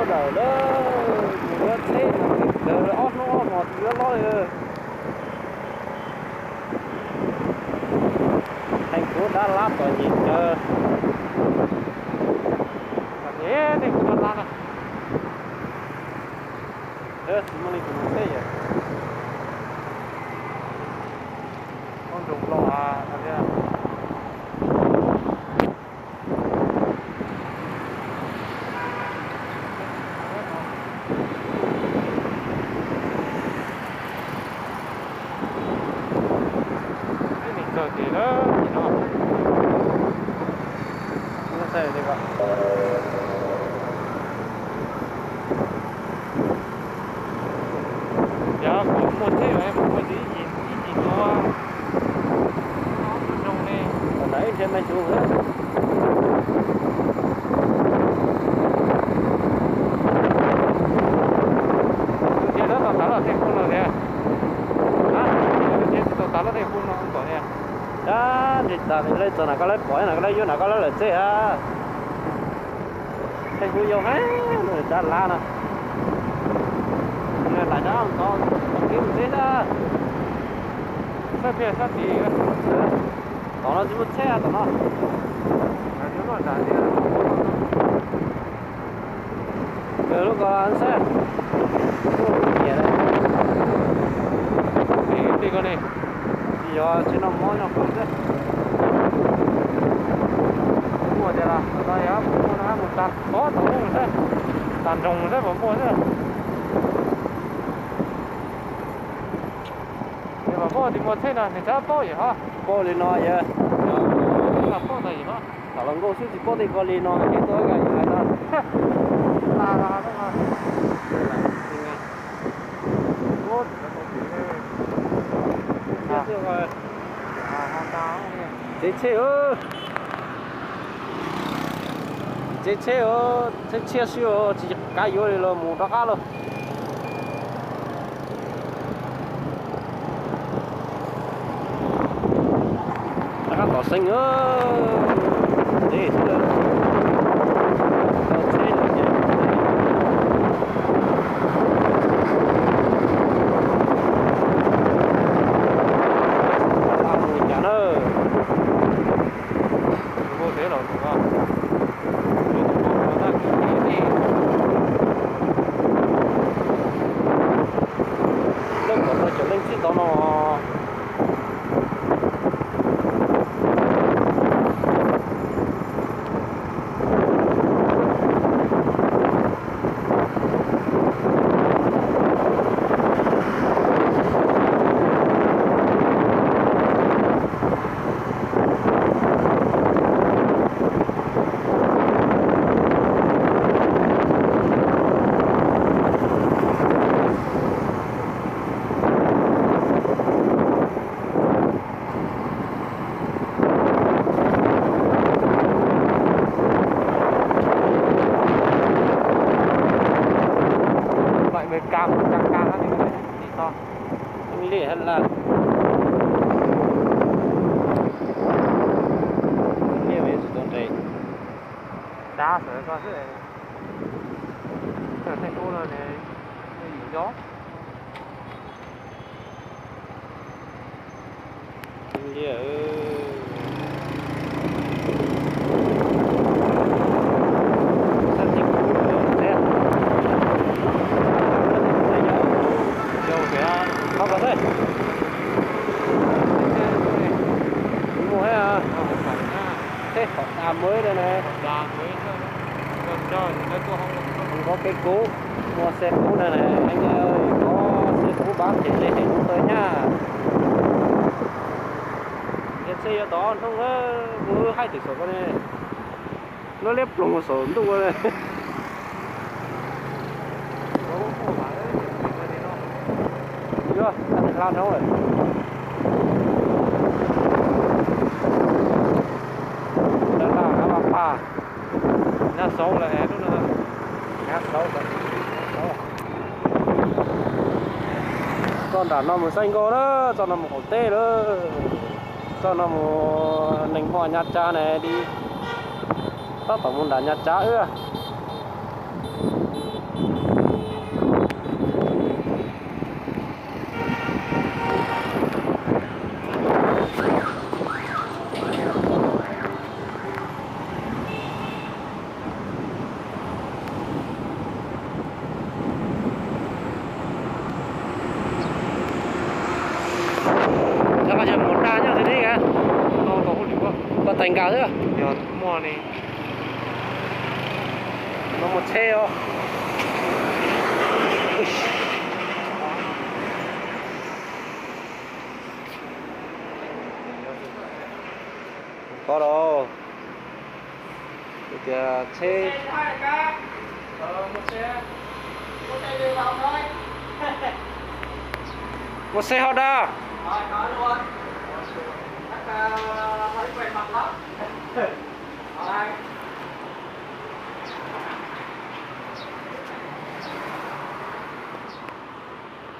Sawv daws, mus yuav tsheb no txawv ob hnub ob hmos tsis yuav lob li. Theej kub dab lab txom nyem kawg. Tsis muaj leej twg mus tsheb yom. Ub, nroog los tiag. Txog tim lawm no. Yog kom muaj tsheb los muaj ib yim ib yim tus zoo li. Ib nrhiav me tus. Tus nrhiav tau tas lub tej hu no tiag. Tus nrhiav tsis tau tas lub tej hu no kom tiag. Ab, nrhiav tas lawm, txog nram koj lawv pom, nram koj lawv yuav, nram koj lawv lawm txej a. Tej hu yau heev, dab lab no. Nws lam dab tod, tod kiv mus txeb xwb. Sab pia sab tid. Tom no tsis muaj tsheb tom no. Lub ko xwb. Nyiam li. Tsis yog tsis noj mov nyob qhov xwb. Muaj tiag las, no yog mus muaj no mus tag tod tod xwb, tag nroog xwb puas muaj xwb. Yog mas muaj tsis muaj tsheb no nws txhob paub yom ho. Paub li no yog. Paub tag yom ho. Thaum los nkauj xwb tsis paub tej ko li no ces tuaj hais no. Tsev tsheb, tsev tsheb, tsheb tshiab xwb tsis kav yuav li los mus rov qab lauj. Rov qab tom Xeev, tsev xwb, tsev no ces rov qab mus cas na. Leej kom tau cov leej txhij tod no. Npaim Amelikas mus cam kas no ces tsis tau. Li hab laj. Li tsis tau nres. Dav xwb ko xwb. Tej kub no yim nco. Mus hab. Tej qhov tas muaj ib le na. Nkaus kev kub, muaj xe kub na, muaj xe kub pab phem le es kuv tau nyab. Nrhiav tsheb yuav tau ob hnub, kuv haij twm saum ko ne, lub liab ploog saum ntuj. Yuav, hla nroo lawm. Nab laj nab laj pag, nab xauv lawm, nab xauv lawm. Txog nram no mus Xaiv Nkauj lawm, txoj no mus qaum teb lawm, txoj no mus nees hmo Nyab Tsav ne li, tab tom mus nram Nyab Tsav wb. Cov ko yog mus dag nyob twg ne? Koj tais nkawd xwb. Yog muaj ne. No mus tsheb os. Ko los tias tsheb, muaj xe hos dag.